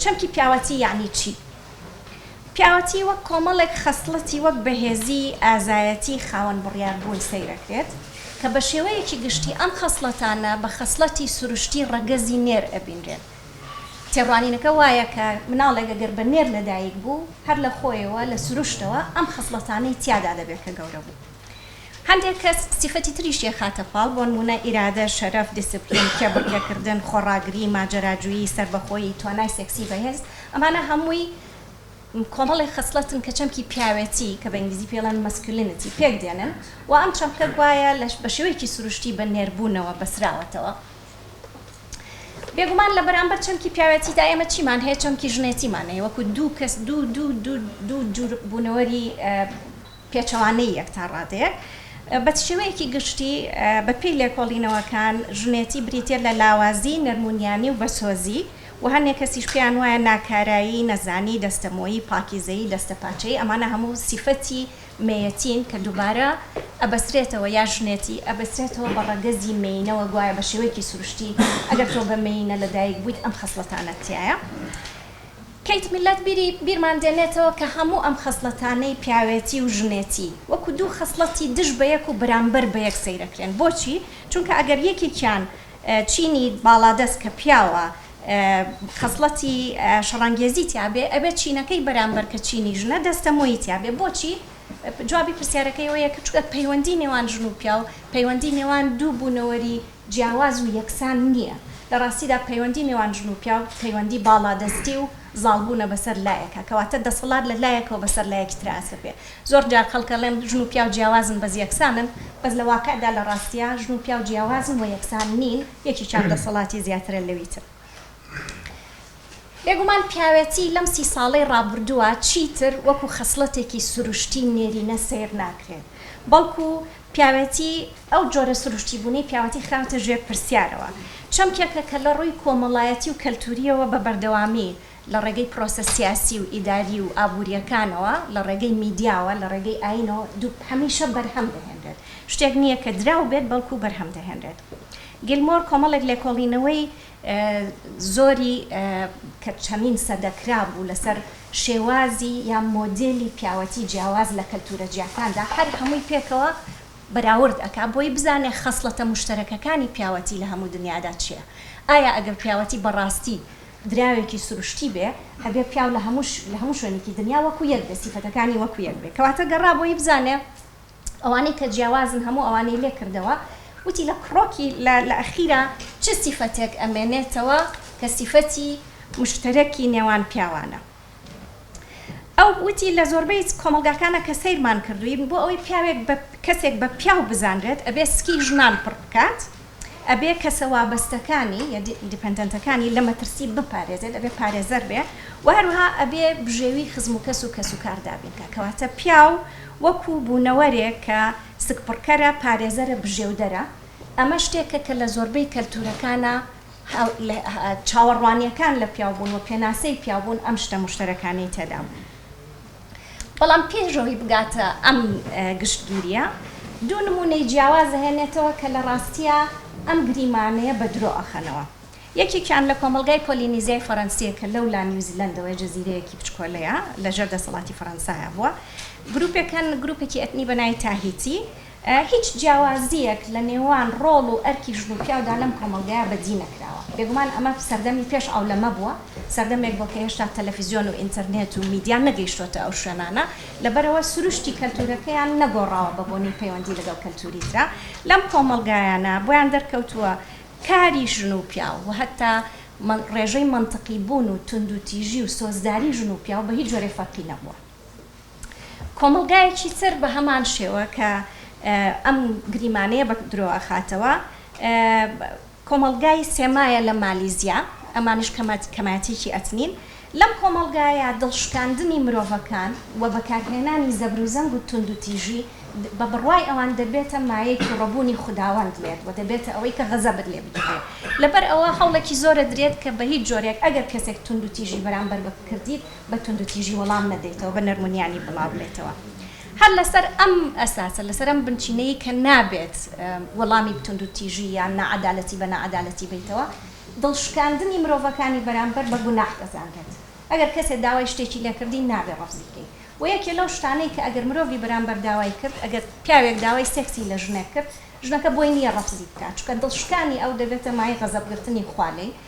چەمکی پیاوەتی یەعنی چی؟ پیاوەتی وەک کۆمەڵێک خەسڵەتی وەک بەهێزی، ئازایەتی، خاوەن بڕیاربوون سەیرەکرێت، کە بە شێوەیەکی گشتی ئەم خەسڵەتانە بە خەسڵەتی سروشتی ڕەگەزی نێر ئەبینرێن. تێڕوانینەکە وایە کە مناڵێک ئەگەر بە نێر لەدایک بوو، هەر لە خۆیەوە، لە سروشتەوە ئەم خەسڵەتانەی تیادا دەبێت کە گەورە بوو. هەندێک کەس سیفەتی تریشی ئەخاتە پاڵ، بۆ نموونە ئیرادە، شەرەف، دیسپلین، کێبڕکێکردن، خۆڕاگری، ماجەراجوویی، سەربەخۆیی، توانای سێکسی بەهێز، ئەمانە هەمووی کۆمەڵێک خەسڵەتن کە چەمکی پیاوێتی، کە بە ئینگلیزی پێی ئەڵێن Masculinity، پێک دێنن و ئەم چەمکە گوایە لە بە شێوەیەکی سروشتی بە نێربوونەوە بەسراوەتەوە. بێگومان لە بەرامبەر چەمکی پیاوێتیدا ئێمە چیمان هەیە؟ چەمکی ژنێتیمان هەیە، وەکوو دوو کەس، دوو دوو دوو دوو جور بوونەوەری پێچەوانەی یەک تا ڕادەیەک. بە شێوەیەکی گشتی بە پێی لێکۆڵینەوەکان ژنێتی بریتیە لە لاوازی، نەرمونیانی و بەسۆزی و هەنێ کەسیش پێیان وایە ناکارایی، نەزانی، دەستەمۆیی، پاکیزەیی، دەستەپاچەیی ئەمانە هەموو سیفەتی مێیەتین کە دووبارە ئەبەسرێتەوە یا ژنێتی ئەبەسرێتەوە بە ڕەگەزی مێینەوە گوایە بە شێوەیەکی سروشتی ئەگەر تۆ بە مێینە لەدایک بوویت ئەم خەسڵەتانەت تیایە. کەیت میللەت بیری بیرمان دێنێتەوە کە هەموو ئەم خەسڵەتانەی پیاوێتی و ژنێتی وەکو دوو خەسڵەتی دژ بە یەک و بەرامبەر بە یەک سەیرەکرێن. بۆچی؟ چونکە ئەگەر یەکێکیان چینی باڵادەست کە پیاوە خەسڵەتی شەڕانگێزی تیا بێ، ئەبێ چینەکەی بەرامبەر کە چینی ژنە دەستەمۆیی تیا بێ. بۆچی؟ جوابی پرسیارەکەی ئەوەیە کە چونکە پەیوەندی نێوان ژن و پیاو پەیوەندی نێوان دوو بوونەوەری جیاواز و یەکسان نییە. لە ڕاستیدا پەیوەندی نێوان ژن و پیاو پەیوەندی باڵادەستی و زاڵبوونە بەسەر لایەکا. کەواتە دەسەڵات لە لایەکەوە بەسەر لایەکی ترا ئەسەپێ. زۆر جار خەڵک ئەڵێن ژن و پیاو جیاوازن بەس یەکسانن، بەس لە واقعدا لە ڕاستیا ژن و پیاو جیاوازن و یەکسان نین، یەکێکیان دەسەڵاتی زیاترە لەوی تر. بێگومان پیاوێتی لەم سی ساڵەی ڕابردووە چیتر وەکو خەسڵەتێکی سروشتی نێرینە سەیر ناکرێت، بەڵکو پیاوێتی ئەو جۆرە سروشتیبوونەی پیاوەتی خراوەتە ژێر پرسیارەوە. چەمکێکە کە لە ڕووی کۆمەڵایەتی و کەلتوورییەوە بە بەردەوامی لە ڕێگەی پرۆسە سیاسی و ئیداری و ئابوورییەکانەوە، لە ڕێگەی میدیاوە، لە ڕێگەی ئایینەوە دوو هەمیشە بەرهەم دەهێنرێت. شتێک نییە کە دراو بێت، بەڵکو بەرهەم دەهێنرێت. گیلمۆر کۆمەڵێک لێکۆڵینەوەی زۆری کە چەندین سەدە کرابوو لەسەر شێوازی یا مۆدێلی پیاوەتی جیاواز لە کەلتورە جیاکاندا هەر هەمووی پێکەوە بەراورد ئەکا بۆی بزانێ خەسڵەتە موشتەرەکەکانی پیاوەتی لە هەموو دنیادا چیە ئایا ئەگەر پیاوەتی بەڕاستی دراوێکی سروشتی بێ ئەبێ پیاو لە هەموو لە هەموو شوێنێکی دنیا وەکو یەک بێ سیفەتەکانی وەکو یەک بێ کەواتە گەڕا بۆی بزانێ ئەوانەی کە جیاوازن هەموو ئەوانەی لێ کردەوە وتی لە کڕۆکی لە لە ئەخیرا چ سیفەتێک ئەمێنێتەوە کە سیفەتی موشتەرەکی نێوان پیاوانە ئەو وتی لە زۆربەی کۆمەڵگاکانا کە سەیرمان کردووی بۆ ئەوەی پیاوێک بە کەسێک بە پیاو بزانرێت ئەبێ سکی ژنان پڕ بکات ئەبێ کەسە وابەستەکانی یا دیپێندەنتەکانی لە مەترسی بپارێزێت، ئەبێ پارێزەر بێ و هەروەها ئەبێ بژێوی خزم و کەس و کەسوکار دابین کا. کەواتە پیاو وەکوو بوونەوەرێک کە سکپڕکەرە، پارێزەرە، بژێودەرە، ئەمە شتێکە کە لە زۆربەی کەلتوورەکانا چاوەڕوانییەکان لە پیاوبوون و پێناسەی پیاوبوون ئەم شتە موشتەرەکانەی تێدا بوو. بەڵام پێش ئەوەی بگاتە ئەم گشتگیرییە، دوو نموونەی جیاواز ئەهێنێتەوە کە لە ڕاستییا ئەم گریمانەیە بە درۆ ئەخەنەوە. یەکێکیان لە کۆمەڵگای پۆلینیزیای فەرەنسییە کە لەولا نیوزیلەندەوەیە، جەزیرەیەکی بچکۆلەیە لە ژێر دەسەڵاتی فەرەنسایا بووە. گرووپێک هەن، گرووپێکی ئەتنی بە ناوی تاهیتی. هیچ جیاوازییەک لە نێوان ڕۆڵ و ئەرکی ژن و پیاودا لەم کۆمەڵگایە بەدی نەکراوە. بێگومان ئەمە سەردەمی پێش ئەولەمە بووە، سەردەمێک بووە کە هێشتا تەلەفیزیۆن و ئینتەرنێت و میدیا نەگەیشتۆتە ئەو شوێنانە، لەبەرئەوە سروشتی کەلتوورەکەیان نەگۆڕاوە بە بۆنەی پەیوەندی لەگەڵ کەلتووری ترا. لەم کۆمەڵگایانە بۆیان دەرکەوتووە کاری ژن و پیاو و هەتا ڕێژەی مەنتقی بوون و توندوتیژی و سۆزداری ژن و پیاو بە هیچ جۆرێک فەرقی نەبووە. کۆمەڵگایەکی تر بە هەمان شێوە کە ئەم گریمانەیە بە درۆ ئەخاتەوە، کۆمەڵگای سێمایە لە مالیزیا، ئەمانیش کەمایەتییەکی ئەتنین، لەم کۆمەڵگایە دڵشکاندنی مرۆڤەکان و بەکارهێنانی زەبروزەنگ و توندوتیژی بە بڕوای ئەوان دەبێتە مایەی توڕەبوونی خوداوەند لێت و دەبێتە ئەوەی کە غەزەبت لێ بگیرێ لەبەر ئەوە هەوڵێکی زۆرە درێت کە بە هیچ جۆرێک ئەگەر کەسێک توندوتیژی بەرامبەر بە کردیت بە توندوتیژی وەڵام نەدەیتەوە، بە نەرمونیانی بڵاوبێتەوە. هەر لەسەر ئەم ئەساسە، لەسەر ئەم بنچینەی کە نابێت وەڵامی توندوتیژی یان ناعەدالەتی بە ناعەدالەتی بەیتەوە، دڵشکاندنی مرۆڤەکانی بەرامبەر بە گوناح دەزانرێت. ئەگەر کەسێ داوای شتێکی لێکردی نابێ ڕەفزی کەی. وە یەکێ لەو شتانەی کە ئەگەر مرۆڤی بەرامبەر داوای کرد، ئەگەر پیاوێک داوای سێکسی لە ژنێک کرد، ژنەکە بۆی نییە ڕەفزی بکات، چونکە دڵشکانی ئەو دەبێتە مایەی غەزەبگرتنی خوا لێی.